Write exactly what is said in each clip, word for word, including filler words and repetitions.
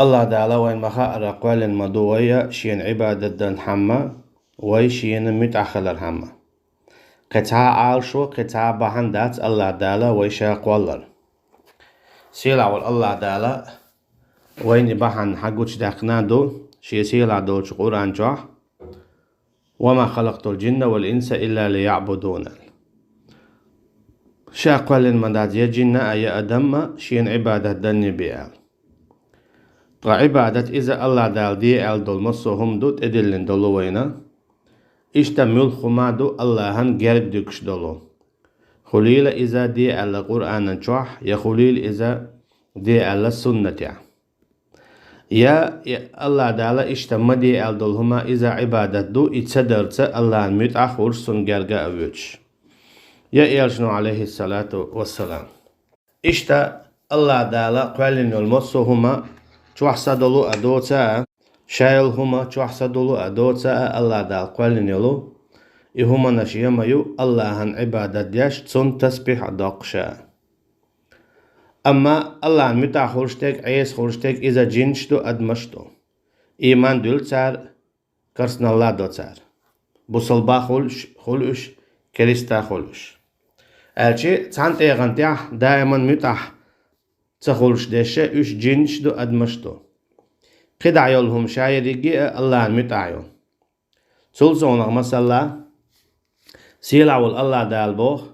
АллахӀ Дала вайна ма хаъара кхоьллина ма ду вай Шена Ӏибадат дан хӀама, вай Шена муьтӀахь хилар хӀама. Кхин цхьа Ӏалашо, кхин цхьа бахьана дац АллахӀ Дала вай Ша кхоллар. Сийлахь волу АллахӀ Дала вайна и бахьана хьагучудаьккхина ду Шен сийлахь долчу Къуръан чохь: «Ва ма халакътул жинна вал инса илла лияъбудун», аьлла. Ша кхоьллина ма дац я жинна а, я адам а Шена Ӏибадат данне бен аьлла. Ткъа Ӏибадат иза АллахӀ Дала де аьлла долу массо а хӀума ду тӀедиллина долу вайна. Иштта муьлхха хӀума ду АллахӀан герга дуьгуш долу. Хуьлийла иза де аьлла Къуръанан чохь, я хуьлийла иза де аьлла суннатехь. Я, я АллахӀ Дала иштта ма де аьлла долу хӀума иза Ӏибадат ду, и ца дарца АллахӀан муьтӀахь а хуьлуш, Цунна герга а воьдуш. Я Элчано, Ӏалайхиссалату вассалам. Иштта АллахӀ Дала кхоьллина йолу массо а хӀума чохь са долу а, доца а, Ша йолу хӀума чохь са долу а, доца а АллахӀ Дала кхоьллина йолу и хӀуманаш я ма ю АллахӀан Ӏибадат деш, Цунна тасбихь а доккхуш а. Амма АллахӀан муьтӀахь хуьлуш дерг, Ӏеса хуьлуш дерг иза жинаш ду, адамаш ду. Ийман дуьллу цара, керстаналла до цара. Бусалба хуьлуш, хуьлу уьш, керста хуьлу уьш. Аьлчи цхьана тӀегӀан тӀехь даиман муьтӀахь ца хуьлуш дерш уьш жинаш ду, адамаш ду. КхидӀа йолу хӀума ша ерриге а АллахӀан муьтӀахь ю. Цул совнах, масала, сийлахь волу АллахӀ Дала боху: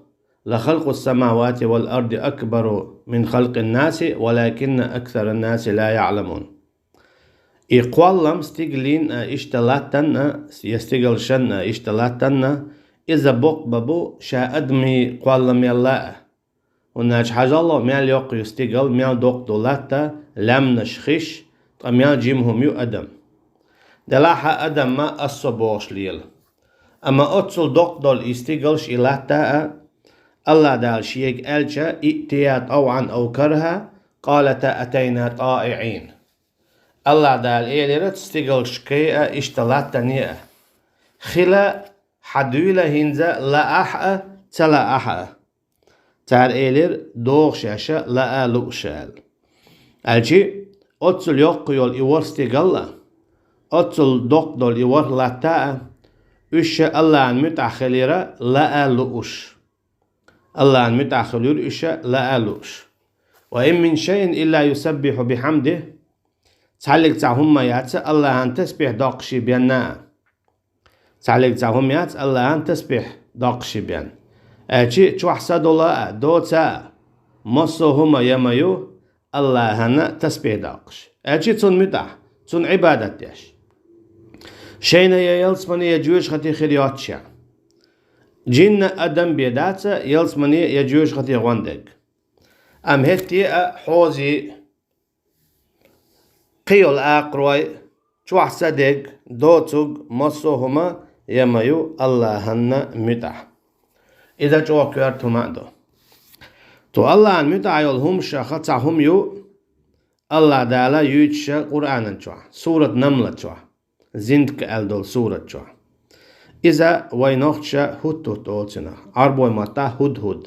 «Ла халкъус самавати вал арди акбару мин халкъин наси, валакинна аксаран наси ла яъламун». И кхоллам стигаллин а, иштта латтан а, я стигалшан а, иштта латтан а, иза боккха бан бу ша адамийн кхолламел а. ХӀунда аьлча хьажал, мел йоккха ю стигал, мел доккха ду латта, лаьмнаш хиш, ткъа мел жима хӀума ю адам. Делахь а адам ма ас со бохуш лела. Амма оццул доккха долу и стигалш, и латта а, АллахӀ Дала Шега аьлча, иътия тӀавӀан ав карха, къалата атайна тӀаиӀин. АллахӀ Дала элира цу стигалшкахь а, иштта латтане а: хила хьан дуьйла хӀинца, лаахь а, ца лаахь а. Цара элира: «ДогӀу шаьш а, лаа лууш», аьлла. Аьлчи, оццул йоккха йолу и ворхӀ стигал а, оццул доккха долу и ворхӀ латта а, уьш ша АллахӀан муьтӀахь хилира, лаа лууш. АллахӀан муьтӀахь хуьлуьйту уьш ша лаа лууш. «Ва ин мин шайин илла юсаббиху бихьамдихи». Цхьаллиг цхьа хӀума ма яц АллахӀан тасбихь доккхуш бен а. Цхьаллиг цхьа хӀума яц АллахӀан тасбихь доккхуш бен. Аьлчи чохь са долу а, доца а, массо а хӀума я ма ю АллахӀан тасбихь доккхуш. Аьлчи Цунна муьтӀахь, Цунна Ӏибадат деш. Шайна я ялсамане, я жоьжахате хир йоццуш. Жинна а, адам бен дац ялсамане я жоьжахате гӀондерг. Амма хӀетте а хьозий, кхин йолу акхарой, чохь са дерг, доцург, массо а хӀума я ма ю АллахӀан муьтӀахь. Иза чӀогӀа коьрта хӀума а ду. Тхо АллахӀан муьтӀахь йолу хӀумашах цхьа хӀума ю АллахӀ Дала юьйцуш Къуръанан чохь, сурат Намла чохь. Зиндка аьлла долу сурат чохь. Иза вай нохчаша хӀут-хӀут олу цунах, Ӏарбойн маттахь хӀуд-хӀуд.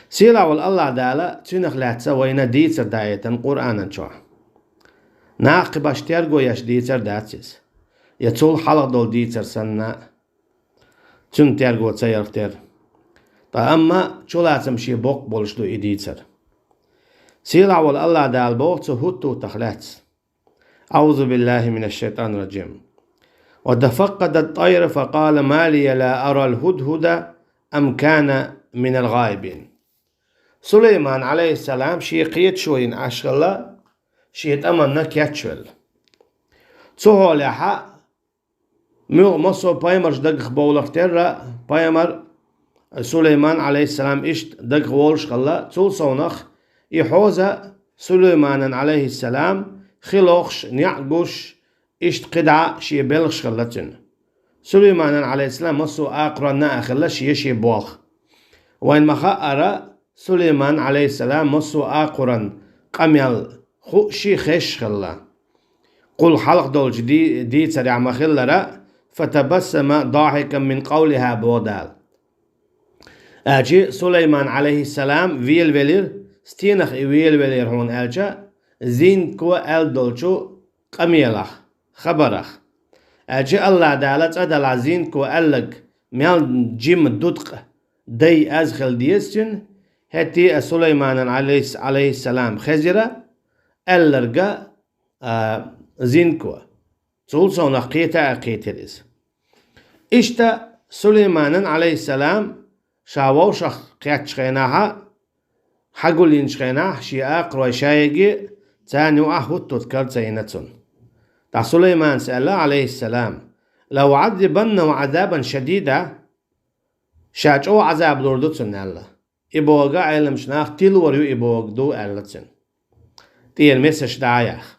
Сийлахь волу АллахӀ Дала цунах лаьцна вайна дийцар даийтина Къуръанан чохь. Нах кхин башха терго еш дийцар дац иза, я цул хьалха долу дийцар санна, цуьнан терго ца ярх тера. Ткъа амма чулацам шен боккха болуш ду и дийцар. Сийлахь волу АллахӀ Дала боху цу хӀут-хӀутах лаьцна. أعوذ بالله من الشيطان الرجيم. وتفقد الطير فقال ما لي لا أرى الهدهد أم كان من الغائبين. Сулайман, Ӏалайхиссалам, шен кхеташо йина Ӏаш хилла, шен тӀаманна кечвелла. Цу хьолехь муьлха массо а пайхамарш дагах бовларх терра, пайхамар Сулайман, Ӏалайхиссалам, иштта дагах волуш хилла, цул совнах и хьоза Сулайманан, Ӏалайхиссалам, хи лохуш, неӀ гуш, иштта кхидӀа шен белхаш хилла цуьнан. Сулайманан, Ӏалайхиссалам, массо а акхаронна а хилла шен-шен болх. Вайна ма-хаъара, Сулайман, Ӏалайхиссалам, массо а акхаран къамел хууш, хезаш хилла. Кхул хьалха долчу ди-, дийцарехь ма-хиллара, فتبسم ضاحكا من قولها боху Дала. Аьлчи Сулайман, Ӏалайхиссалам, велавелира, стенах и велавелира хьуна аьлча, зинко аьлла долчу къамелах, хабарах. Аьлча АллахӀ Дала цӀа далахь зинко аьлларг мел жима дудкъа дай аз хила деза цуьнан, хӀетте а Сулайманан, алейхиссалам, хезира аьлларга, а, зинко. Цул совнах кхета а кхетира иза. Иштта Сулайманан, алейхиссалам, ша вовшах кхеттачу хенахьа, хьагулйинчу хенахь, шен акхарой ша йиге, царна юкъахь хӀуттут кара ца йина цунна. Ткъа Сулайманас аьлла, алейхиссалам: «Ла уӀаззибаннаху Ӏазабан шадида», ша чӀогӀа Ӏазаб лур ду цунна аьлла. И бохург Ӏеламчу наха тилор ю и бохург ду аьлла цуьнан. ТӀера месаш дӀа а яьхна.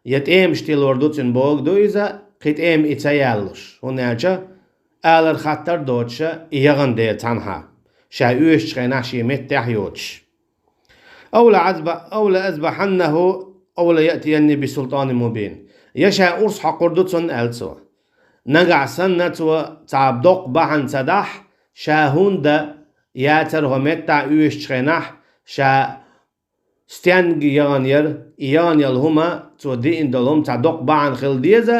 Я тӀемаш тилор ду цуьнан бохург ду иза, кхин тӀема и ца яьллуш, хӀунда аьлча алар хаттар а доцуша и яхана дела цхьанхьа, ша оьшучу хенахь шен меттехь а йоцуш. «Ау ла азба-, ау ла азбаханнаху, ау ла яътиянни би султанин мубин». Я ша урс хьокхур ду цунна аьлла цо. Нагахь санна цо цхьа доккха бахьана ца дахь, ша хӀунда яцара хӀо меттахь оьшучу хенахь, ша стенга яхана яра, и яхана йолу хӀума, цо диъна долу хӀума цхьа доккха бахьана хила деза,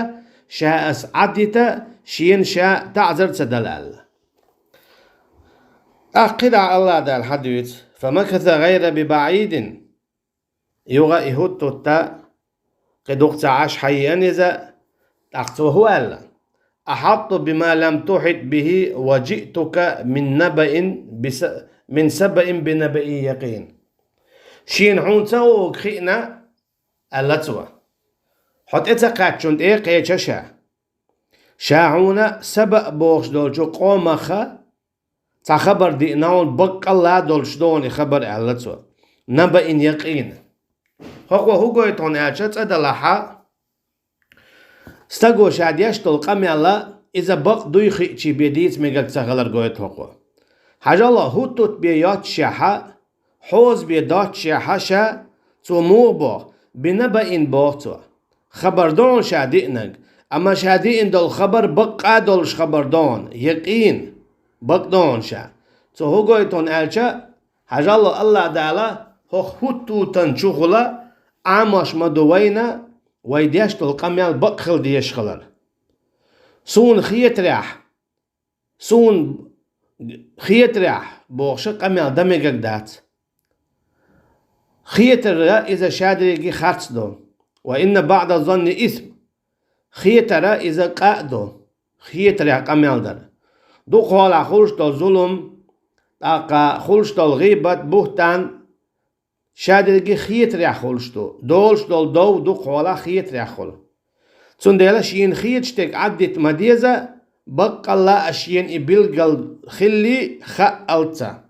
ша ас Ӏаддита, шена ша таӀзар ца дала аьлла. ТӀаккха кхидӀа АллахӀ Дала хьадуьйцу: «Фамакаса гӀайра бибаӀидин». Юха и хӀуттутта кхин дукха ца Ӏаш хьаеана иза, тӀаккха цо хӀун аьлла: «Ахьатту бима лам тухьит бихи ва жиътука мин набаин биса-, мин сабаин бинабаин якъин». Шена хьуна ца гӀугӀуг хиъна, аьлла цо. Хьо тӀе ца кхаьччунна тӀе а кхеча ша. Ша хьуна Саба бохуш долчу къомаха цхьа хабар диъна хьуна, баккъалла а долуш ду хьуна и хабар, аьлла цо. Набаин якъин. ХӀокхо хӀун гойту хьуна аьлча, цӀа далахьа, стаго ша деш долу къамелла, иза бакъ дуй хиъчий бен дийца мегар ца хилар гойту хӀокхо. Хьажал, хӀуттут бен йоццушехьа, хьоза бен доццушехьа ша, цо муха боху, бинабаин боху цо. Хабар ду хьуна ша диънарг, амма ша диъна долу хабар баккъа а долуш хабар ду хьуна, якъин, бакъ ду хьуна ша. Цо хӀун гойту хьуна аьлча, хьажал, АллахӀ Дала хӀокху хӀуттутан чухула Ӏамош ма ду вайна, вай деш долу къамел бакъ хила дезаш хилар. Суна хетарехь, суна хетарехь бохуша къамел дан мегар дац. Хетара иза шадерриге харц ду. Ва инна баъда занни исм. Хетара иза къа а ду. Хетарехь къамел дар. Дукха хьолахь хуьлуш долу зулум, тӀаккха хуьлуш долу гӀийбат, бухӀтан, шадерриге хетарехь хуьлуш ду. Долуш долу дов дукха хьолахь хетарехь хуьлу. Цундела шена хеташ дерг Ӏаддита ма деза, баккъалла а шена и билггал хилли хааллца.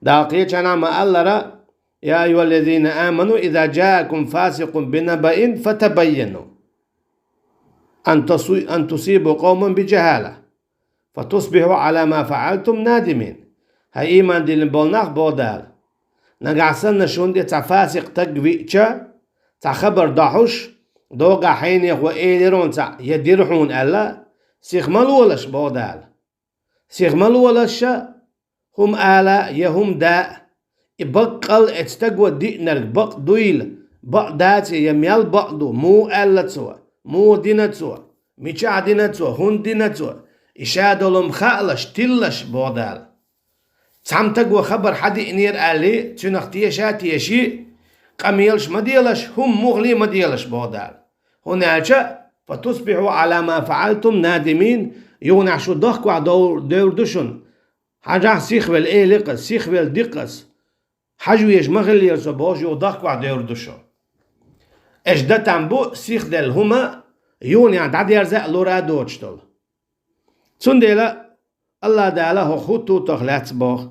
Дала кхечанхьа ма-аллара: «Я айюхаллазина аману, иза джаакум фасикъун бинабаин фатабайяну ан тасу-, ан тусибу къавман би джахала». «Фатусбихьу Ӏала ма фаъалтум надимин». ХӀай, ийман диллина болу нах, боху Дала, нагахь санна шуна тӀе цхьа фасикъ стаг виъча, цхьа хабар дохьуш, догӀа хьенех ван элира хьуна цхьаъ, я дира хьуна аьлла, сиха ма лолаш, боху Дала. Сиха ма лолаша, хӀума ала я хӀума даа, и баккъал оцу стаго диънарг бакъ дуйла, бакъ даций, я мел бакъ ду, муха аьлла цо, муха дина цо, мичахь дина цо, хӀунда дина цо, и ша долу-м хаалаш, тиллаш, боху Дала. Цхьамма стаго хабар хьадиънера аьлла, цуьнах теша а теший, къамелаш ма делаш, хӀума муххале а ма делаш, боху Дала. ХӀунда аьлча, «фатусбихьу Ӏала ма фаъалтум надимин», юханехь шу дохкохь дов-, девр ду шуна, хьажахь, сихвелла элира-кх ас, сихвелла ди-кх ас, хьажа везаш ма хиллера со бохуш, юха дохкохь девр ду шу. Эш дан там бу сихделла хӀума, юханехь дӀадерза а лур а доцуш долу. Цундела АллахӀ Дала хӀокху хӀуттутах лаьцна боху: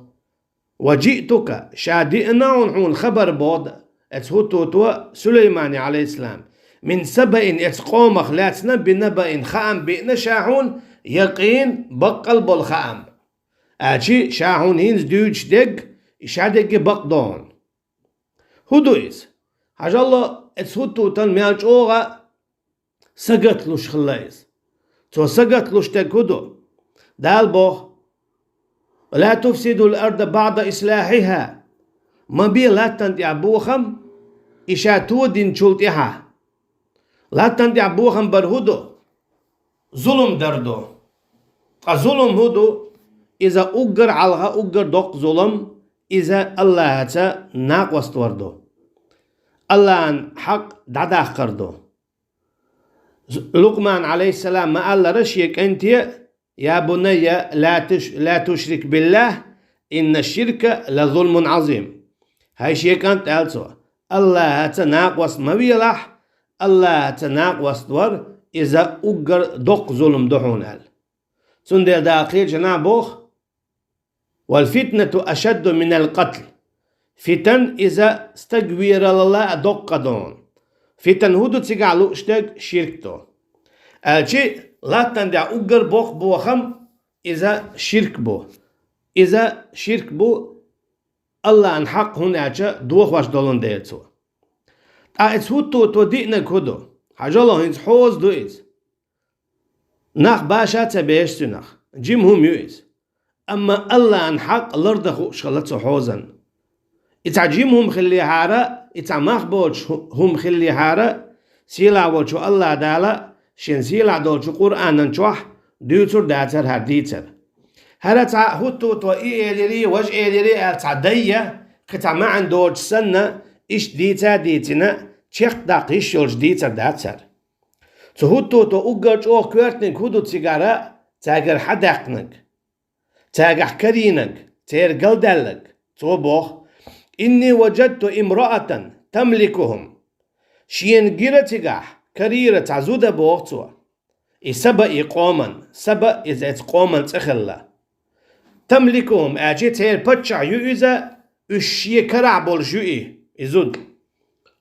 «Ва джиътука», ша диъна хьуна, хьуна хабар, боху оцу хӀуттуто Сулаймане, Ӏалайхиссалам, «мин сабаин», оцу къомах лаьцна, «бинабаин», хаам биъна ша хьуна, якъин, баккъал болу хаам. Аьлчи ша хьуна хӀинца дуьйцуш дерг, и шадерриге бакъ ду хьуна. ХӀун ду иза? Хьажал, оцу хӀуттутан мел чӀогӀа сагатлуш хилла иза. Цо сагатлуш дерг хӀун ду? Дала боху: «Ла туфсидул арда баъда ислахьиха». Ма бе латтана тӀехь бохам, и ша тодинчул тӀехьа. Латтан тӀехь бохам бар хӀу ду? Зулум дар ду. Ткъа зулум хӀу ду? Иза уггар хьалха, уггар доккха зулум, иза Аллахьаца накъост вар ду. Аллахьан хьакъ дӀадаккхар ду. Лукъман, алейхиссалам, ма аллара шен кӀанте: «Я бунайя, ла туш-, ла тушрик биллахь, инна ширка ла зулмун азим». ХӀай шен кӀант, аьлла цо, Аллахьаца накъост ма велахь, Аллахьаца накъост вар, иза уггар доккха зулум ду хьуна, аьлла. Цундела Дала кхечанахь боху: «Вал фитнату ашадду минал къатл». Фитан иза стаг вералла а доккха ду. Фитан хӀу ду цигахь лууш дерг? Ширк ду. Аьлчи, латтан тӀехь уггар боккха бохам иза ширк бу. Иза ширк бу, Аллахьан хьакъ, хӀунда аьлча дохош долун дела цо. Ткъа иза хӀуттуто диънарг хӀу ду? Хьажал, хӀинца хьоза ду иза. Нах баша а ца беш цуьнах, жима хӀума ю иза. Амма Аллахьан хьакъ лардан хууш хилла цу хьозан. И цхьа жима хӀума хиллехьара, и цхьа мах боцуш хӀу-, хӀума хиллехьара, сийлахь волчу Аллахь Дала шен сийлахь долчу Къуръанан чохь дуьйцур дацара хӀара дийцар. ХӀара цхьа хӀуттуто и элирий, важа элирий аьлла цхьа дайя, кхин цхьа маьӀна доцуш санна, иштта дийца а дийцина, чекхдаккха йиш йолчу дийцар дац хӀара. Цу хӀуттуто уггар чӀогӀа коьртаниг хӀу ду цигара, цаьргара хьадаьккхинарг, цаьргахь карийнарг, церан галдаьлларг? Цо боху: «Инни важадту имраатан тамликухум». Шена гира цигахь, карийра цхьа зуда, боху цо. И Саба и къоман, Саба иза эцу къоман цӀе хилла. «Тамликухум» аьлчи, церан паччахь ю иза, уьш шен карахь болуш ю и, и зуда.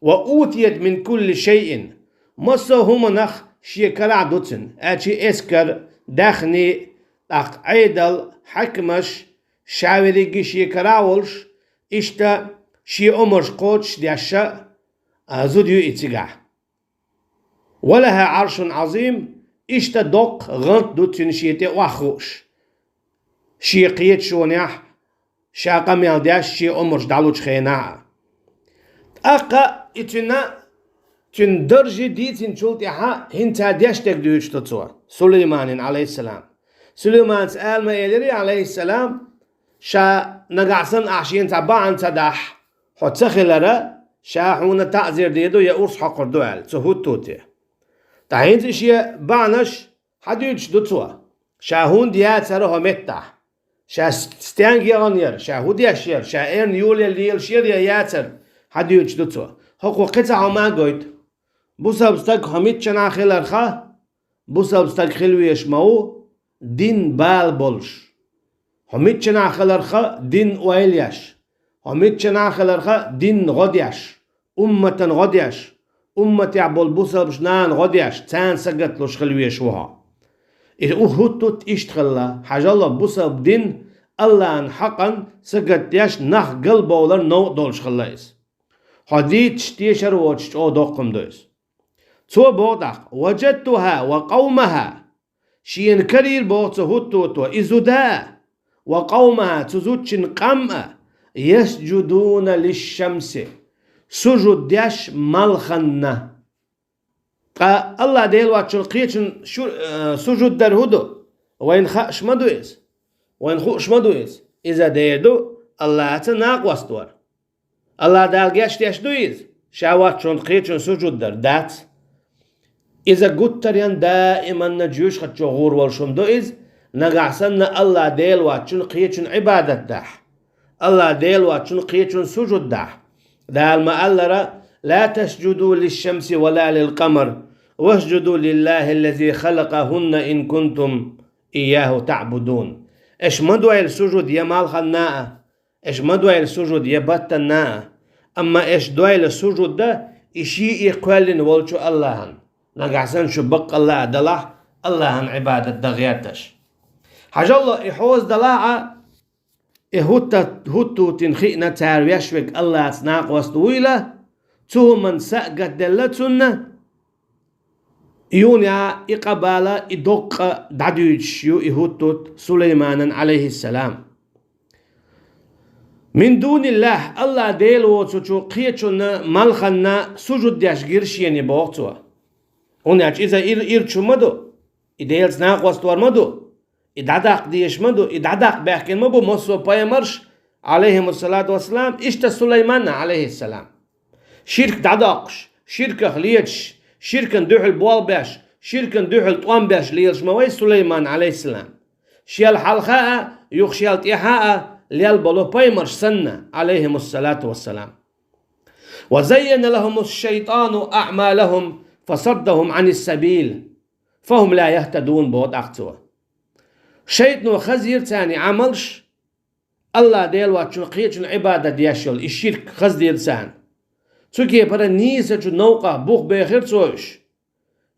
«Ва утият мин кулли шайин». Массо а хӀуманах шен карахь ду цуьнан, аьлчи эскар, даьхни, тӀаккха Ӏедал, хьаькамаш, ша верриге шен карахь волуш, иштта шен омарш кхочушдеш а зуда ю и цигахь. «Ва лаха Ӏаршун Ӏазим», иштта доккха гӀант ду цуьнан шен тӀе охьахууш. Шен кхеташонехь, ша къамел деш, шен омарш дӀалучу хенахь а. ТӀаккха и цуьнан, цуьнан даржий дийцинчул тӀаьхьа хӀинца деш дерг дуьйцуш ду цо, Сулайманан, алейхиссалам. Сулайманас ала ма элира, алейхиссалам, ша нагахь санна ахь шена цхьа бахьана ца дахь, хьо ца хилара, ша хьуна таӀзир дийр ду я урс хьокхур ду аьлла, цу хӀуттуте. Ткъа хӀинца и шен бахьанаш хьадуьйцуш ду цо. Ша хӀунда яцара хӀо меттахь? Ша с-, стенга яхана яра, ша хӀу деш яра, ша эрна йолаелла лелаш яра я яцара, хьадуьйцуш ду цо. ХӀокхо кхин цхьа хӀума а гойту. Бусалба стаг хьо миччанхьа хиларха, бусалба стаг хила везаш ма ву, дин бала болуш. Хьо миччанхьа хиларха, дин ойла еш. Хьо миччанхьа хиларха, дин гӀо деш, умматан гӀо деш, умматехь болу бусалбаш нана гӀо деш, царна сагатдеш хила везаш ву хьо. И у хӀуттут иштта хилла, хьажал, бусалба дин Аллахьан хьакъан сагатдеш, нах галбовлар новкъа долуш хилла иза. Хьо дийцаш тешар воцуш чӀогӀа доккха хӀума ду иза. Цо боху тӀаккха: «Важадтуха ва къавмаха». Шена карийра, боху, цу хӀуттуто и зуда а, «ва къавмаха», цу зудчун къам а, «ясджудуна лишшамси», сужуд деш малханна. Ткъа Аллахь Дела воцчун кхечун шу-, э, сужуд дар хӀу ду? Вайна хууш ма ду иза? Вайна хууш ма ду иза? Иза дер ду Аллахьаца накъост вар. Аллахь Дала гечдеш ду иза, ша воцчунна кхечун сужуд дар? Дац. Иза гуттаренна даиманна жоьжахатичо гӀур волуш хӀума ду иза, нагахь санна Аллахь Дела воцчунна кхечун Ӏибадат дахь, Аллахь Дела воцчунна кхечун сужуд дахь. Дала ма-аллара: «Ла тасджуду лишшамси ва ла лилкъамар, васджуду лиллахиллази халакъахунна ин кунтум ийяху таъбудун». Аша ма дойла сужуд я малханна а, аша ма дойла сужуд я баттанна а, амма аша дойла сужуд дан и шиъ кхоьллина волчу Аллахьан, нагахь санна шу баккъалла а далахь, Аллахьан Ӏибадат дан гӀерташ. Хьажал, и хьоза далахь а, и хӀуттат-, хӀуттутин хиъна цара веш верг Аллахьаца накъост вуйла, цу хӀуманна сагатделла цунна, юна и къамел, и доккха дӀадуьйцуш ю и хӀуттут Сулайманан, алейхиссалам. «Мин дуниллахь», Аллахь Дела воцучу кхечунна, малханна сужуд деш гира шена боху цо. ХӀунда аьлча иза ир, ирчу ма ду, и Делаца накъостор ма ду, и дӀадаккха дезаш ма ду, и дӀадаккха баьхкина ма бу массо а пайхамарш, Ӏалайхимуссалату вассалам, иштта Сулайман, Ӏалайхиссалам. Ширк дӀадоккхуш, ширках леташ, ширкан дуьхьал болх беш, ширкан дуьхьал тӀом беш лелаш ма вай Сулайман, Ӏалайхиссалам. Шел хьалха а, юха шел тӀаьхьа а лелла болу пайхамарш санна, Ӏалайхимуссалату вассалам. «Ва заййана лахумуш-шайтану аъмалахум фасаддахум Ӏанис-сабил, фахум ла яхтадун», боху тӀаккха цо. Шайтано хазйира царна Ӏамалш, Аллахь Дела воцчун кхечун Ӏибадат деш йолу и ширк хазйира царна. Цу кепара нийсачу новкъахь бух бехира цо уьш.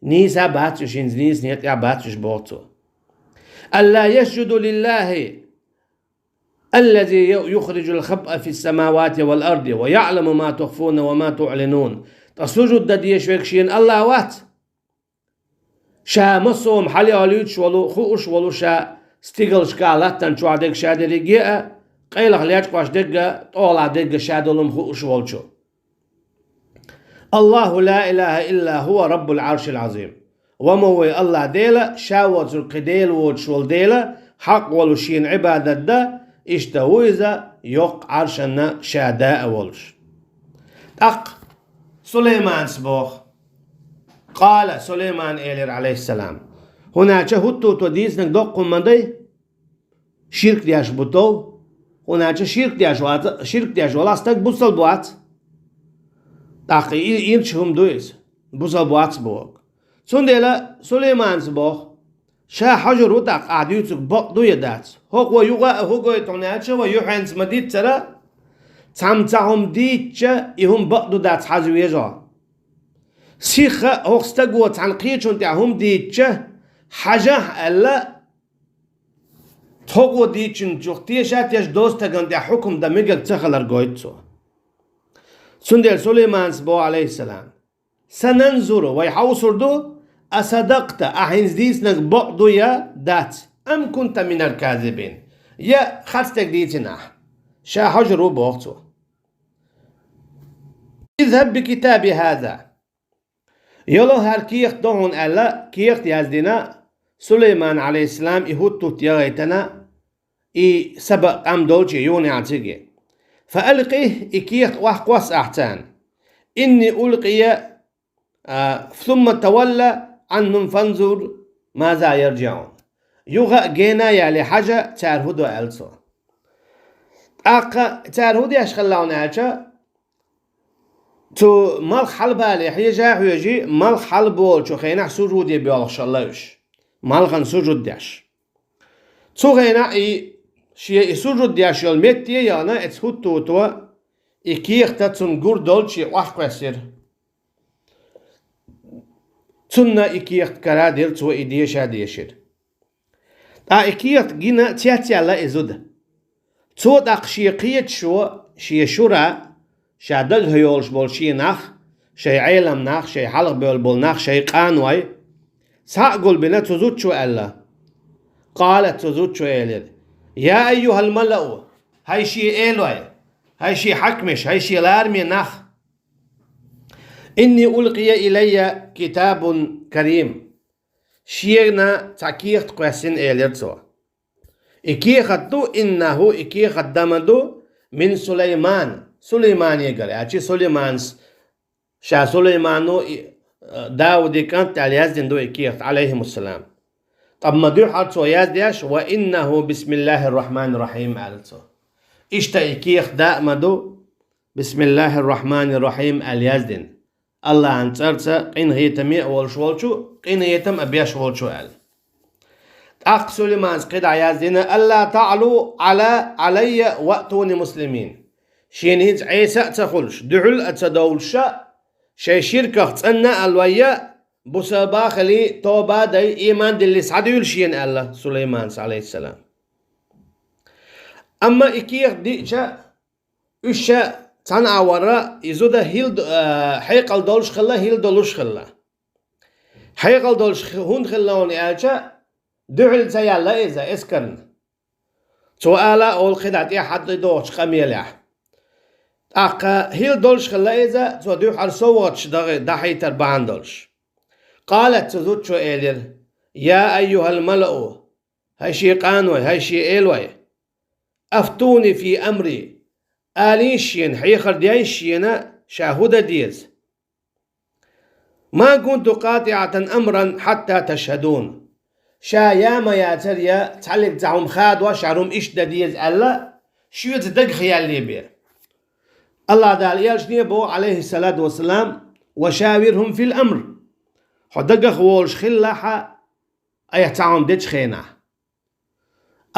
Нийса бац уьш, хӀинца нийса некъа тӀехь бац уьш, боху цо. «Алла ясжуду лиллахи, аллази юхриджул хабъа фис-самавати вал арди ва яъламу ма тухфуна ва ма туълинун». Ткъа сужуд дан дезаш верг шена Аллахь вац? Ша массо а хӀума хьалайолуьйтуш волу, хууш волу ша стигалшкахь, латтана чохь дерг ша дерриге а, къайлаха лечкъош дерг а, тӀехула дерг а ша долу хӀума хууш волчу. «Аллаху ла илаха илла хува Раббул Ӏаршил Ӏазим». Ва ма вай Аллахь Дела, ша воцург кхин Дела воцуш волу Дела, хьакъ волу шена Ӏибадат дан, иштта ву иза, йоккха Ӏаршанна ша да а волуш. ТӀаккха Сулайманас боху. Къала, Сулаймана элира, Ӏалайхиссалам: «ХӀунда аьлча хӀуттуто дийцинарг доккха хӀума ма дай, ширк деш бу тов, хӀунда аьлча ширк деш вац, ширк деш валахь стаг бусалба вац». ТӀаккха и ирча хӀума ду иза, бусалба вац боху. Цундела Сулайманас боху: «Ша хьожур ву тӀаккха, ахь дуьйцург бакъ ду я дац? ХӀокхо юха а хӀун гойту хьуна аьлча, вай юьхьанца ма-диццара, цхьамма цхьа хӀума дийцча, и хӀума бакъ ду дац хьажа веза хьо. Сихха а хӀокху стаго цхьана кхечунна тӀехь хӀума дийцча, хьажахь аьлла, тхо гӀо дийцинчух теша а теш, доцу стагана тӀехь хьукам дан мегар ца хилар гойту цо». Цундела Сулайманас боху, Ӏалайхиссалам: «Сананзуру, вай хьовсур ду, асадакъта, ахь хӀинца дийцинарг бакъ ду я дац, ам кунта минал казибин, я харц дерг дийцина ахь. Ша хьожур ву», боху цо. «Изхаб би китаби хаза». «Йолу хӀара кехат до хьуна», аьлла, кехат яздина, Сулаймана, Ӏалайхиссалам, и хӀуттут яхийтина, и саба къам долчу юханехьа цига. «Фа алкъи», и кехат охьакхосса ахь царна. «Инни улкъия», а, «сумма тавалла Ӏанхум фанзур маза ярджиӀун». Юха а гена а яле, хьажа, цара хӀун до, аьлла цо. ТӀаккха цара хӀун деш хилла хьуна аьлча, цу малх хьалабале хьежа а хьоьжий, малх хьалаболучу хенахь сужуде боьлхуш хилла уьш, малхана сужуд деш. Цу хенахь и шен и сужуд деш йолу метте а яхана, эцу хӀуттуто и кехат цунна гур долчу охьакхоьссира. Цунна и кехат кара а дира, цо и деша а дешира. Ткъа и кехат гина цецъяьлла и зуда. Цо тӀаккха шен кхеташо, шен шура, ша дагахь йолуш болу шен нах, шайн Ӏелам нах, шайн хьалхабевлла болу нах, шайн къаной, схьа а гулбина цу зудчо аьлла. Къалат, цу зудчо элира: «Я айюхал малау, хӀай шен элой, хӀай шен хьаькамаш, хӀай шен лараме нах! Инни улкъия илайя китабун карим». Шена цхьа кехат кхоьссина, элира цо. И кехат ду, иннаху, и кехат дан ма ду, мин Сулайман, Сулайманегара, аьлча Сулайманас, ша Сулаймано и, э, Дауди кӀант аьлла яздина ду и кехат, Ӏалайхимуссалам. Ткъа ма дуьххьара цо яздеш, ва иннаху бисмиллахир рахманир рахим, аьлла цо. Иштта и кехат да а ма ду, бисмиллахир рахманир рахим аьлла яздина. Аллахьан цӀарца, къинхетаме а волуш волчу, къинхетам а беш волчу аьлла. ТӀаккха Сулайманас кхидӀа яздина: «Алла таълу Ӏала, Ӏалайя ваътуни муслимин». Шена хӀинца Ӏеса а ца хуьлуш, дуьхьал а ца довлуша, шайн ширках цӀанна а лойя, бусалба а хилий, тоба а дай, ийман а диллий схьадуьйла шена аьлла Сулайманас, Ӏалайхиссалам. Амма и кехат диъча, уьш ша цхьаьна а вара, и зуда хӀилла д-, а, хьекъал долуш хилла, хӀилла долуш хилла. Хьекъал долуш хи-, хӀунда хилла хьуна аьлча, дуьхьал ца яьлла иза эскарна. Цо ала олу кхидӀа тӀаьхьа дӀадохучу къамелехь. ТӀаккха хӀилла долуш хилла иза, цо дуьххьара совгӀаташ дахи-, дахьийтар бахьана долуш. Къалат, цу зудчо элира: «Я айюхал малау, хӀай шен къанойн, хӀай шен элойн! Афтуни фи амри, алийша шена, хьехар дейша шена, ша хӀун дан деза? Ма кунту къатиӀатан амран хьатта ташхадун». Ша я ма яцара, я цхьаллиг цхьа хӀума хадош, хӀара хӀума иштта дан деза аьлла, шеца дагах яьллий бен. АллахӀ Дала элчане боху, Ӏалайхиссалату вассалам: «Ва шавирхум фил амр». Хьо дагах волуш хилалахь, айхьа цхьа хӀума дечу хенахь.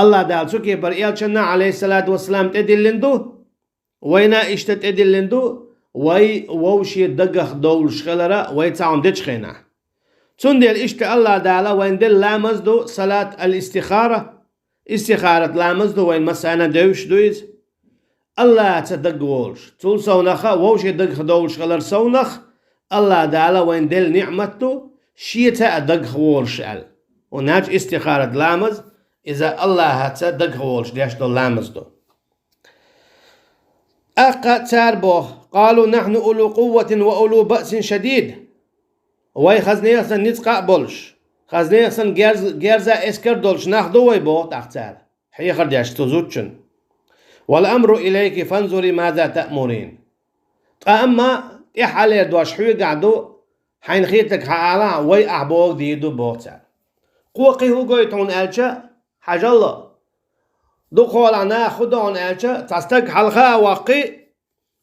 АллахӀ Дала цу кепара элчанна, Ӏалайхиссалату вассалам, тӀедиллина ду, вайна иштта тӀедиллина ду, вай вовше дагах довлуш хилар вай цхьа хӀума дечу хенахь. Цундела иштта АллахӀ Дала вайна делла ламаз ду салат ал-истихара, истихарат ламаз ду, вайна массарна девзаш ду иза. АллахӀаца дагаволуш, цул совнаха вовше дагах довлуш хилар совнах, АллахӀ Дала вайна делла ниӀмат ду, шеца а дагах волуш аьлла. ХӀунда аьлча истихарат ламаз, иза АллахӀаца дагах волуш деш долу ламаз ду. ТӀаккха цара боху: «Къалу нахьну улу къувватин ва улу баъсин шадид». Вай хаза нехан санна ницкъ а болуш, хаза нехан санна герз-, герза эскар долуш нах ду вай, боху тӀаккха цара, хьехар деш цу зудчунна. «Вал амру илайки фанзури маза таъмурин». Ткъа амма тӀаьххьара дош хьоьгахь ду, хьайна хетарг хьан алахь, вай ахь бохург дийр ду, боху цара. Кхо кхин хӀун гойту хьуна аьлча, хьажал, дукхахьолахь наха хӀун до хьуна аьлча, цхьа стаг хьалха а ваккхий,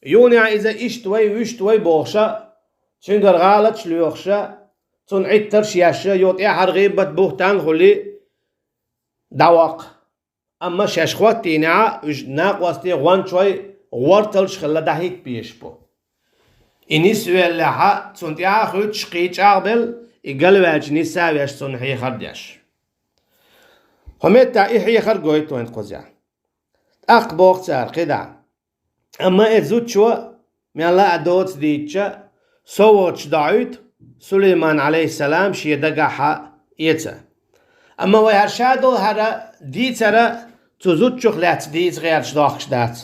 юханехьа иза иштта вай, вуьшта вай бохуша, цуьнгара гӀалаташ лоьхуша, цунна Ӏиттарш ешша, юха тӀаьххьара гӀийбат, бухӀтан хуьлий, дӀаваккха. Амма шаьш хӀоттийнехьа, уьш накъостий, гӀончой, гӀорталш хилла дӀахӀитта безаш бу. И нисвеллехьа, цунна тӀаьхьа а хуьттуш, кхин чӀагӀбелла, и галваьлча нисса а веш, цунна хьехар деш. ХӀокху меттехь и хьехар гойту вайна кхузахь. ТӀаккха боху цара кхидӀа. Амма и зудчо, мелла а доцу дийцча, совгӀаташ дохьуьйту, Сулайман, Ӏалайхиссалам, шен дагахь а эца. Амма вай хӀара ша долу хӀара дийцар цу зудчух лаьцна дийца гӀерташ дохкуш дац.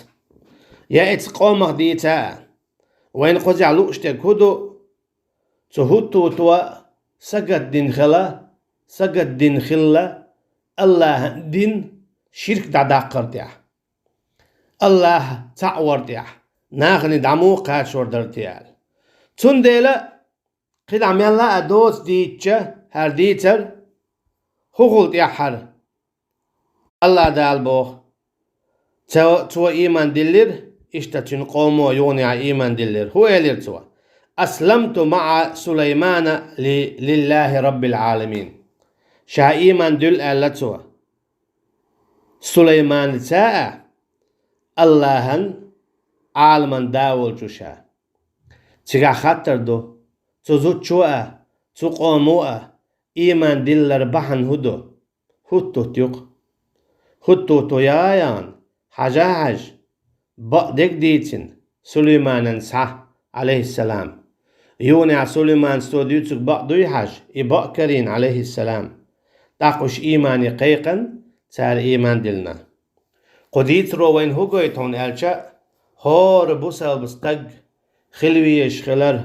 Я эца къомах дийца а. Вайна кхузахь лууш дерг хӀун ду? Цу хӀуттуто сагатдина хила, сагатдина хилла, АллахӀан дин ширк дӀадаккхар тӀехь. АллахӀ цхьаъ вар тӀехь, нахана дӀа муха кхачор дара те аьлла. Цундела, кхидӀа мелла а доцу дийцча, хӀара дийцар, хӀун хуьлу тӀаьххьара? АллахӀ Дала боху: цо, цо ийман диллира, иштта цуьнан къомо юханехьа ийман диллира. ХӀун элира цо? «Асламту маӀа Сулаймана ли-, лиллахӀи раббил Ӏаламин». Ша ийман дуьллу аьлла цо. Сулайманаца а, АллахӀан, Ӏаламан Да волчу ша. Цигахь хаттар ду: цу зудчо а, цу къомо а ийман диллар бахьана хӀун ду? ХӀуттут ю-кх. ХӀуттуто яхана, хьажа а хьаьжна, бакъдерг дийцина Сулайманан схьа, Ӏалайхиссалам. Юханехьа Сулаймана цо дуьйцург бакъ дуй хьажа, и бакъ карийна, Ӏалайхиссалам. ТӀаккха уьш иймане кхайкхина, цара ийман диллина. Кху дийцаро вайна хӀун гойту хьуна аьлча, хӀора бусалба стаг хила везаш хилар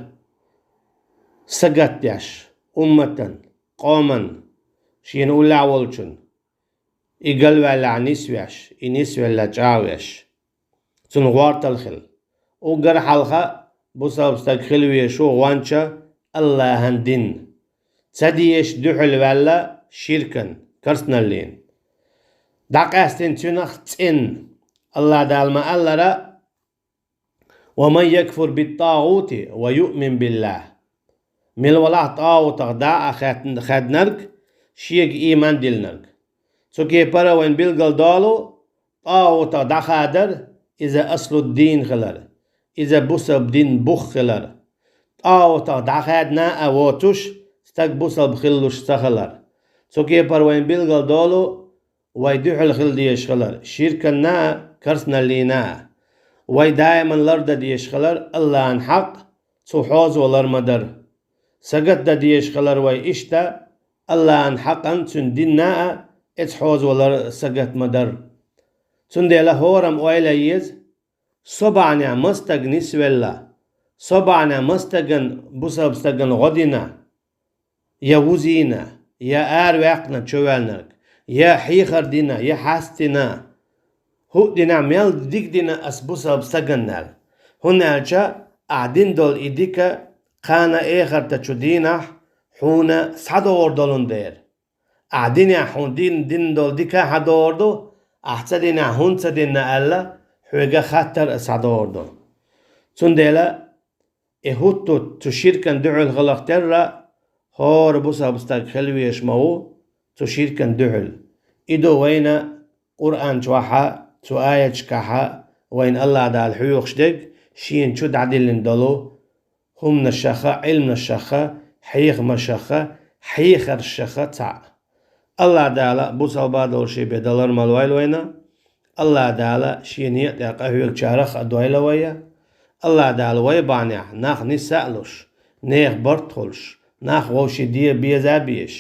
сагатдеш, умматан, къоман, шена уллехь волчун, и галваьллехь нисвеш, и нисвелла чӀагӀвеш. Цунна гӀортал хила. Уггар хьалха бусалба стаг хила везаш ву гӀонча АллахӀан дин ца дезаш дуьхьал ваьлла ширкан, карсналлин. ДӀакъаьстина цуьнах цӀена, АллахӀ Дала ма-аллара: «Ва ман якфур бит-тӀагӀути ва юъмин биллахӀ». Мила валахь тӀагӀутах дӀа а хатн-, хаьднарг, шега ийман диллинарг. Цу кепара вайн билгал долу, тӀагӀутах дӀахадар, иза аслуддин хилар, иза бусалба дин бух хилар. ТӀагӀутах дӀахаьдна а воцуш, стаг бусалба хиллуш ца хилар. Цу кепара вайн билгал долу, вай дуьхьал хила дезаш хилар ширканна а, карсналлина а. Вай даиман лардан дезаш хилар АллахӀан хьакъ, цу хьозо лар ма дара. Сагатдан дезаш хилар вай иштта, АллахӀан хьакъан, цуьнан динна а, эца хьозо лар сагат ма дара. Цундела хӀорамма ойла е еза, со бахьанехь маса стаг нисвелла, со бахьанехь маса стагана, бусалба стагана гӀо дина, я вузийна, я араваьккхина чувоьллинарг, я хьехар дина, я хьастина, хӀуъа дина, мел дика дина ас бусалба стагана аьлла. ХӀунда аьлча ахь дина долу и дика кхана эхартан чу дийнахь хьуна схьадогӀур долун дера. Ахь динехь хьуна дин, дина долу дика хьан догӀур ду, ахь ца динехь хӀунда ца дина аьлла, хьоьга хаттар а схьадогӀур ду. Цундела и хӀутту цу ширкан дуьхьал хиларх терра, хӀора бусалба стаг хила везаш ма ву цу ширкан дуьхьал. И ду вайна Къуръан чохь а, цу аяташкахь а вайна АллахӀ Дала хьоьхуш дерг, шена чу дӀадиллина долу хӀуманашаха, Ӏилманашаха, хьехамашаха, хьехаршаха цхьаъ. АллахӀ Дала бусалба долуш бен далар ма лойла вайна. АллахӀ Дала шен некъа тӀехь къахьоьгучарах а дойла вай. АллахӀ Дала вай бахьанехь нах нисса а луш, нехан барт а хуьлуш, нах вовшийн дегӀан беза а безаш,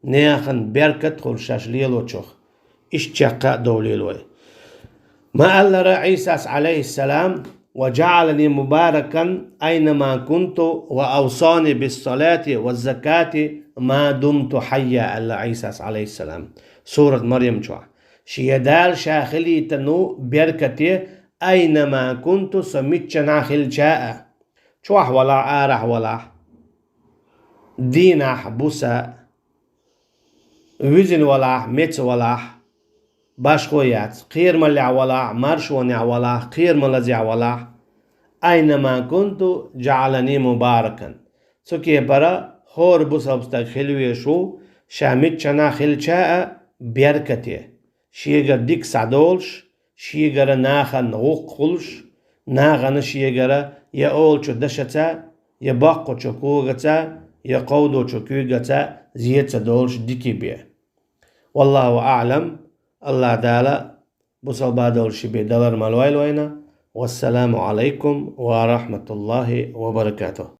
нехан беркат а хуьлуш шаьш лелочух, иштта чекх а довлийла вай. Ма-аллара Ӏийсас, Ӏалайхиссалам: «Ва жаӀалани мубаракан айнама кунту ва авсани биссалати ва закати ма думту хьайя», аьлла Ӏийсас, Ӏалайхиссалам, сурат Марьям чохь. Шен Дала ша хилийта ву беркате, айнама кунту, со миччанхьа хилча а, чохь валахь, арахь валахь, дийнахь, буса, вуьзина валахь, меца валахь, башхо яц, кхерамаллехь валахь, маршонехь валахь, кхерама лазехь валахь, айнама кунту жаӀалани мубаракан. Цу кепара хӀора бусалба стаг хила везаш ву, ша миччанхьа хилча а беркате, шегара дика схьадолуш, шегара нахана гӀуллакх хуьлуш, нахана шегара я олучу дашаца, я боккхачу когаца, я кховдочу куьйгаца зе ца долуш дика бен. ВаллахӀу аӀлам, АллахӀ Дала бусалба долуш бен далар ма лойла вайна. Вассаламу Ӏалайкум ва рахьматуллахӀи ва баракатухӀ.